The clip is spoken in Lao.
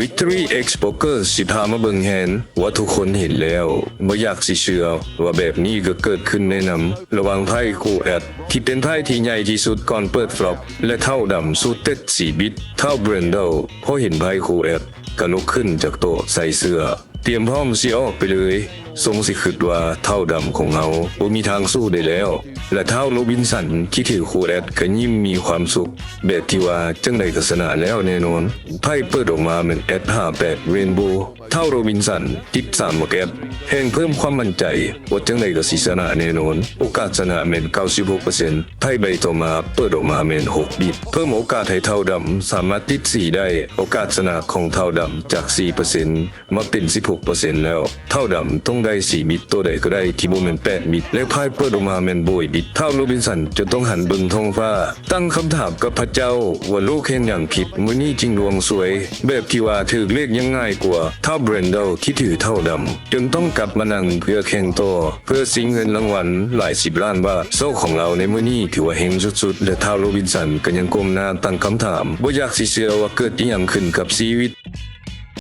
Victory X Poker ຊິພາມາເບິ່ງແຮນວ່າທຸກຄົນເຫັນແລ້ວບໍ່ຢາກຊິເຊື່ອວ່າແບບນີ້ກໍເກີດຂຶ້ນແນະນຳ ລະຫວ່າງໄພຄູ່ແອັດ ທີ່ເປັນໄພທີ່ໃຫຍ່ທີ່ສຸດກ່ອນເປີດຟລັອບ ແລະທ້າວດຳສູ້ເຕັດສີ່ບິດ. ທ້າວ Brendel ພໍເຫັນໄພຄູ່ແອັດ ກະລຸກຂຶ້ນຈາກໂຕະໃສ່ເສື້ອ ຕຽມພ້ອມຊິອອກໄປເລີຍ ຊົງຊິຄິດວ່າທ້າວດຳຂອງເຮົາບໍ່ມີທາງສູ້ໄດ້ແລ້ວ ແລະທ້າວໂຣບິນສັນທີ່ຖືຄູ່ແອັດກະຍິ້ມມີຄວາມສຸກ ແບບທີ່ວ່າຈັ່ງໃດກະຊະນະແລ້ວແນ່ນອນ. ໄພເປີດອອກມາແມ່ນແອັດຫ້າແປດ Rainbow ທ້າວໂຣບິນສັນຕິດສາມໝາກແອັດ ແຮ່ງເພີ່ມຄວາມໝັ້ນໃຈວ່າຈັ່ງໃດກະຊິຊະນະແນ່ນອນ ໂອກາດຊະນະແມ່ນເກົ້າສິບຫົກເປີເຊັນ. ໄພໃບຕໍ່ມາເປີດອອກມາແມ່ນຫົກບິດ ເພີ່ມໂອກາດໃຫ້ທ້າວດຳສາມາດຕິດສີ່ໄດ້ ໂອກາດຊະນະຂອງທ້າວດຳຈາກສີ່ເປີເຊັນ ມາເປັນສິບຫົກເປີເຊັນແລ້ວ. ທ້າວດຳຕ້ອງໄດ້ສີ່ບິດ ໂຕໃດກໍໄດ້ທີ່ບໍ່ແມ່ນແປດບິດ ແລະໄພເປີດອອກມາແມ່ນໂບຍບິດ. ທ້າວໂຣບິນສັນຈົນຕ້ອງຫັນເບິ່ງທ້ອງຟ້າ ຕັ້ງຄຳຖາມກັບພະເຈົ້າວ່າລູກເຮັດຫຍັງຜິດ ມື້ນີ້ຈຶ່ງດວງຊວຍ ແບບທີ່ວ່າຖືກເລກຍັງງ່າຍກວ່າ. ທ້າວ Brendel ທີ່ຖືທ້າວດຳ ຈົນຕ້ອງກັບມານັ່ງເພື່ອແຂ່ງຕໍ່ ເພື່ອຊິງເງິນລາງວັນຫຼາຍສິບລ້ານບາດ. ໂຊກຂອງລາວໃນມື້ນີ້ຖືວ່າເຮັງສຸດໆ ແລະທ້າວໂຣບິນສັນກໍຍັງກົ້ມໜ້າຕັ້ງຄຳຖາມ ບໍ່ຢາກຊິເຊື່ອວ່າເກີດອີ່ຫຍັງຂຶ້ນກັບຊີວິດ.